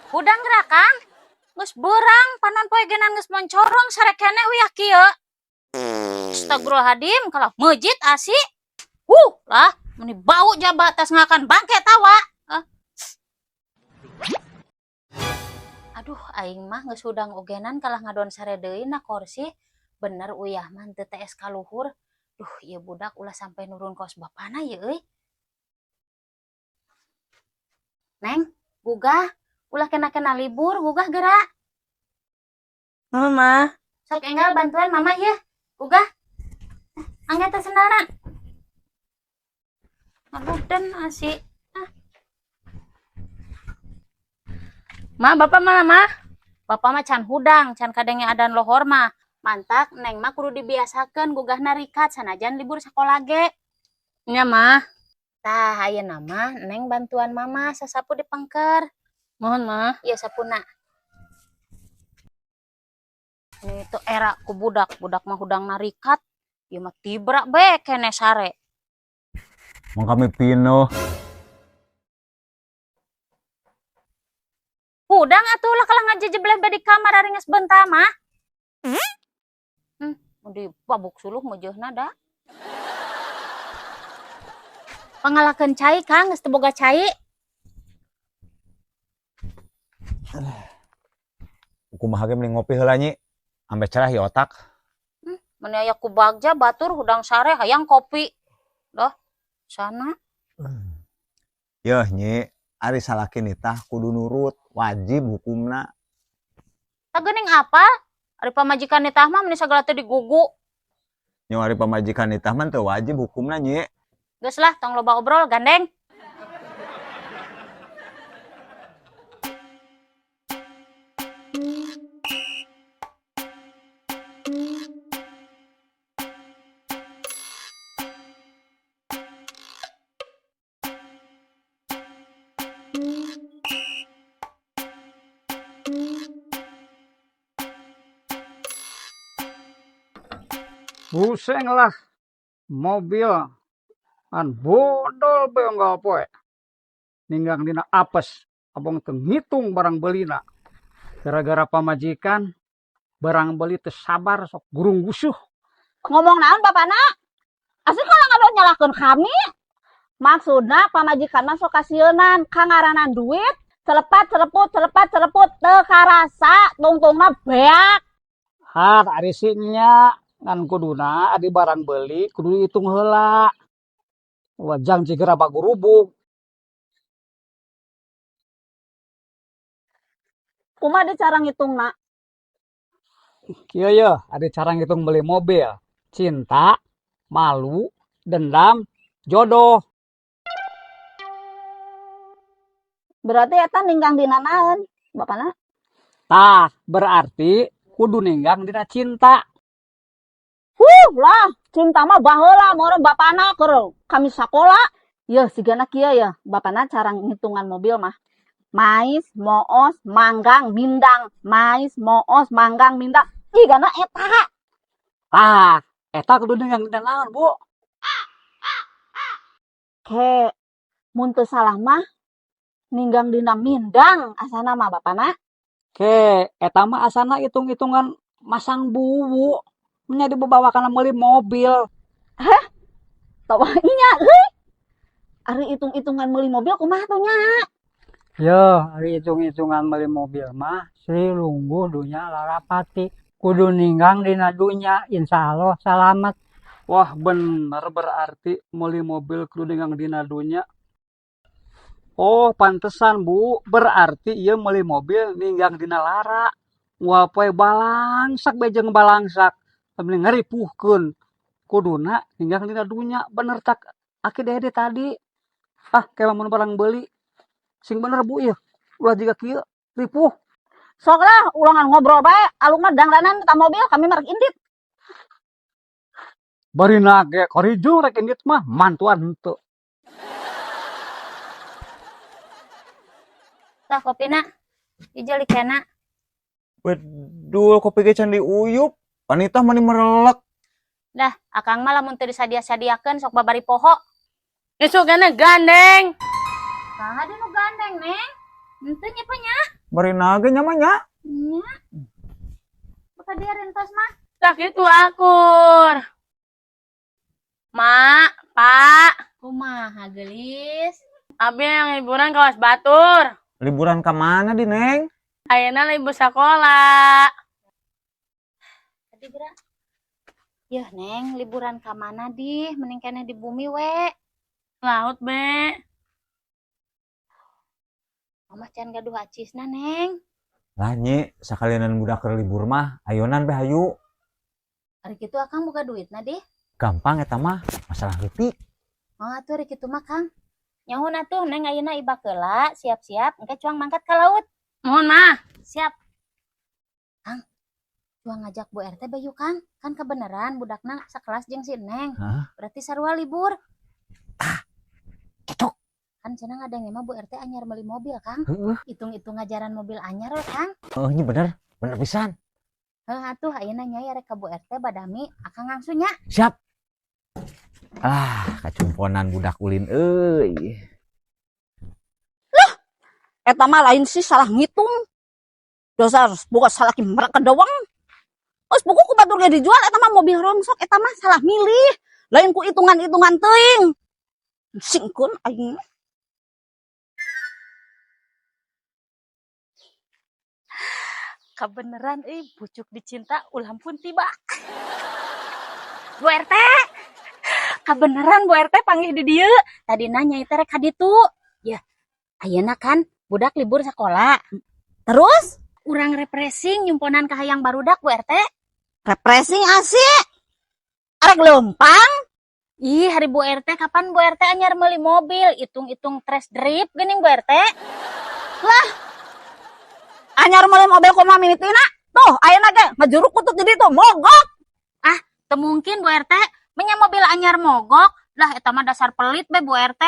Hudang geura, Kang. Geus beurang panon poe genan geus moncorong sare keneh uyah kieu. Astagfirullahaladzim, kalah meujit asi. Huh, lah, meni bau jaba tas ngakan bangke tawa. Ah. Aduh, aing mah geus hudang ogenan kalah ngadon sare deui na korsi. Bener uyah mah teu tees ka luhur. Duh, ieu budak ulah sampai nurun kos bapana ye euy. Neng, gugah, ulah kena-kena libur, gugah geura. Mama. Sok enggal bantuan mama ya. Gugah. Angkat teh sendalna. Ngabuden asi. Ah. Ma, bapak mana, Ma? Bapak mah can hudang, can kadenge adan lohor mah. Mantak neng mah kudu dibiasakeun gugahna rikat sanajan libur sakola ge. Nya, Ma. Tah, ayeuna mah neng bantuan mama sasapu di pengker. Mohon, Ma. Iya sapuna. Ini tuh era ku budak, budak mah hudang narikat. Ieu mah tibra be kene sare. Mau kami pino. Hudang atuh lah kalah ngajejebleh be di kamar ari geus bentar mah. Mau dibabuk suluh meujeuna da. Pangalakeun cai Kang, geus teu boga cai. Kumaha ge mending ngopi heula nyi. Ambe cerah ieu otak. Meni aya ku bagja batur hudang sare hayang kopi. Dah, sana. Yeuh nyi, ari salaki nitah kudu nurut, wajib hukumna. Tah geuning apa? Ari pamajikan nitah mah meni sagala teh digugu. Nyo ari pamajikan nitah mah teu wajib hukumna nyi. Geus lah, tong loba obrol, gandeng. Buseng lah mobil an bodol be unggal poe. Ninggang dina apes, abong teu ngitung barang belina. Gara-gara pamajikan barang beli teu sabar sok gurung gusuh. Ngomong naon bapana? Asli kalau ngadon nyalahkeun kami. Maksudna pamajikan mah sok kasieunan ka ngaranan duit, celepat celeput celepat celeput teu karasa tungtungna beak. Har ari si nya ngan kuduna adi barang beli kudu dihitung heula. Wajang jigera bagurubug. Kumaha di cara ngitungna? Kieu ye, ada cara ngitung beli mobil. Cinta, malu, dendam, jodoh. Berarti eta ninggang dina naon, bapana? Tah, berarti kudu ninggang dina cinta. Huh, lah, cinta mah baheula meureun bapana keur kami sakola. Yeuh, sigana kieu ya, bapana cara ngitungan mobil mah. Mais, moos, manggang, mindang. Mais, moos, manggang, mindang. Jigana eta. Tah, eta kudu ninggang dina naon, Bu? Ke, mun teu salah mah ninggang dina mindang asana mah bapana. Ke, eta mah asana hitung-hitungan masang buwu. Nya dibawa kana meuli mobil. Hah? Tawa nya euy. Ari hitung-hitungan meuli mobil kumaha tuh nya? Yo, ari hitung-hitungan meuli mobil mah Sri lungguh dunya larapati. Kudu ninggang dina dunya, insyaallah salamet. Wah, bener berarti meuli mobil kudu ninggang dina dunya. Oh, pantesan Bu, berarti ieu meuli mobil ninggang dina lara. Wah, poe balangsak bejeng balangsak. Mending ngaripuhkeun. Kuduna ninggang dina dunya, bener tak aki dede tadi. Ah, kayak mun barang beli. Sing bener Bu ieu. Ulah jiga kieu, ripuh. Sok lah, ulangan ngobrol bae, alung mah dangdanan ka mobil kami mah rek indit. Bari nage korijung rek indit mah mantuan henteu. Tah kopina. Ieu likena. Bedul kopi ge can diuyup. Panitah mani merelek. Dah, akang mah lamun teu disadia-sadiakeun sok babari poho. Isuk gana gandeng. Saha deui nu gandeng, Neng? Henteu nya nya. Bari nage nya mah nya. Nya. Baka dia rentos mah. Tak itu akur. Mak, Pak, Kumaha gelis? abi yang liburan kawas batur. Liburan ke mana di Neng? Ayeuna libur sekolah. Tadi gerak. Yeuh, Neng, liburan ka mana di? Mending keneh di bumi we. Laut, Be. Mama can gaduh acisna, Neng. Lah nyi, sakalianan budak keur libur mah, ayonan be hayu. Ari kitu akang boga duitna dih. Gampang eta mah, masalah leutik. Mau atuh ari kitu mah, Kang. Nyahun atuh Neng ayeuna ibak heula, siap-siap engke cuang mangkat ka laut. Mohon, Mah. Siap. Kang, cuang ngajak Bu RT bayu Kang. Kan kebenaran budakna sakelas jeung si Neng. Hah? Berarti sarua libur. Cocok. Kan cenah ngadenge mah Bu RT anyar meuli mobil, Kang. Heeh. Hitung-hitung ngajaran mobil anyar we, Kang. Oh, ini bener, bener pisan. Heuh atuh ayeuna nyai rek ka Bu RT badami akang ngangsu nya. Siap. Ah, kacumponan budak ulin euy. Eta mah lain sih salah ngitung. Dasar bukan salah mereka doang. Geus buku ku batur ge dijual eta mah mobil rongsok eta mah salah milih. Lain ku hitungan-hitungan teuing. Singkeun aing. Kebeneran euy pucuk dicinta ulah pun tiba. Bu RT. Kebeneran Bu RT panggil di dieu. Tadi nanya teh rek ka ditu. Ya, ayeuna kan budak libur sekolah. Terus Urang refreshing nyumponan ka hayang barudak Bu RT. Refreshing asik. Arek leumpang. Ih, hari Bu RT kapan Bu RT anyar meuli mobil, hitung-hitung test drive geuning Bu RT. Anyar meuli mobil kumaha mimitina? Tuh, ayeuna ge ngajuruk kutut di ditu mogok. Teu mungkin Bu RT, menya mobil anyar mogok. Lah eta mah dasar pelit be Bu RT.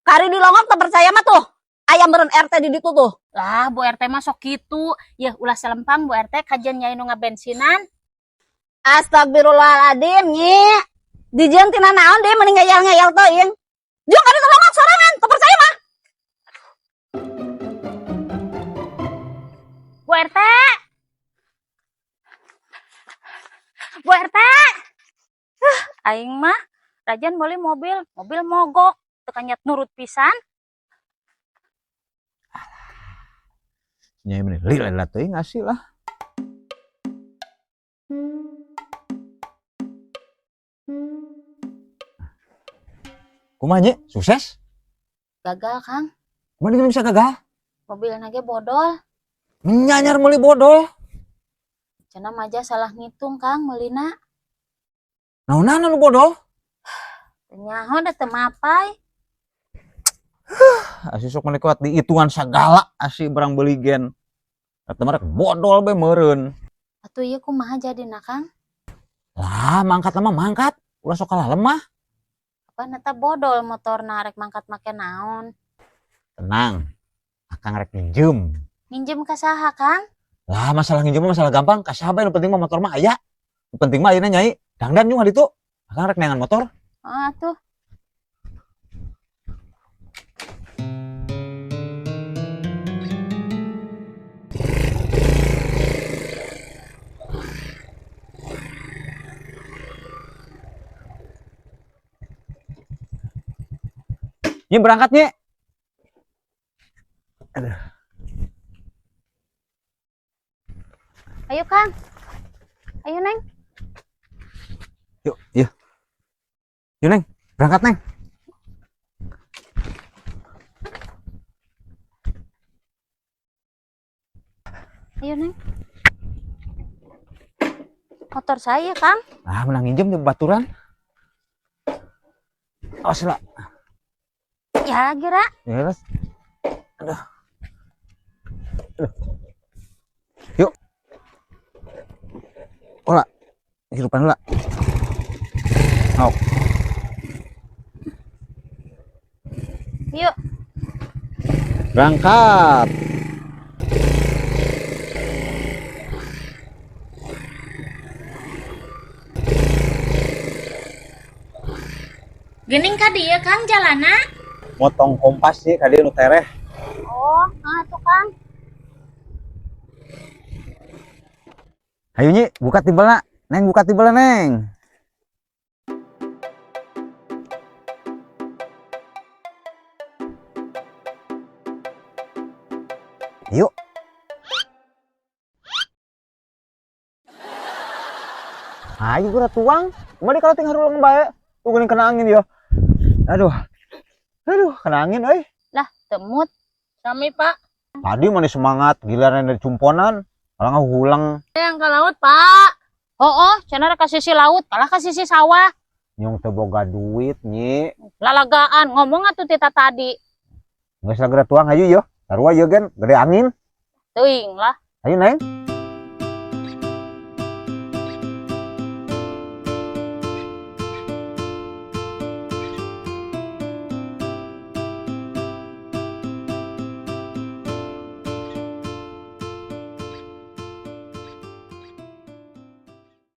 Kari dilongok teu percaya mah tuh. Aya meureun RT di ditu tuh. Lah Bu RT mah sok kitu. Yeuh ulah selempang Bu RT kajian nyai nu ngabensinan. Astagfirullahaladzim, nyi. Dijieun tina naon deui mending ngeyel-ngeyel teuing. Jeung kari dilongok sorangan, teu percaya mah. Bu RT. Bu RT. Aing mah rajan meuli mobil, mobil mogok. Teu kanyat nurut pisan. Nyai meni lila lila teuing ngasih lah. Kumaha nyi? Sukses? Gagal, Kang. Kumaha dia bisa gagal? Mobilna ge bodol. Menyanyar meuli bodol. Cenah maja salah ngitung, Kang, meulina. Naonan anu bodol? Teu nyaho da teu mapai. Asi sok meni kuat dihitungan sagala asi barang beuli gen. Eta mah rek bodol be meureun. Atuh ieu kumaha jadina, Kang? Lah, mangkat mah mangkat. Ulah sok kalah lemah. Apa neta bodol motorna rek mangkat make naon? Tenang. Akang rek minjem. Minjem ka saha, Kang? Lah, masalah nginjem mah masalah gampang. Ka saha bae nu penting mah motor mah aya. Nu penting mah ayeuna nyai dangdan nyung ditu. Akang rek neangan motor. Oh, atuh. Nyi berangkat nyi. Aduh. Ayo, Kang. Ayo, Neng. Yuk, yuk. Yuk, Neng. Berangkat, Neng. Ayo, Neng. Motor saya, Kang. Ah, menang nginjem di baturan. Awas lah. Ya, geura. Ya, Ras. Aduh. Aduh. Yuk. Ola. Hirupan lah. Oh. Yuk. Berangkat. Gening ka dieu, Kang, jalana. Motong kompas sih kadi nu tereh. Oh, ah tuh, Kang. Hayu Nyi, buka timbelna. Neng buka timbelna, Neng. Yuk. Ayo gura tuang. Kembali kalau tinggal ulang bae. Tuh geuning kena angin yo. Aduh. Aduh, kena angin euy. Lah, temut. Sami, Pak. Tadi mana semangat giliran dari cumponan, malah ngahulang. Yang ke laut, Pak. Oh, cenah ka sisi laut, kalah ka sisi sawah. Nyong teu boga duit, Nyi. Lalagaan ngomong atuh tita tadi. Geus lah geura tuang hayu yo. Sarua ye gen, gede angin. Teuing lah. Ayo Neng.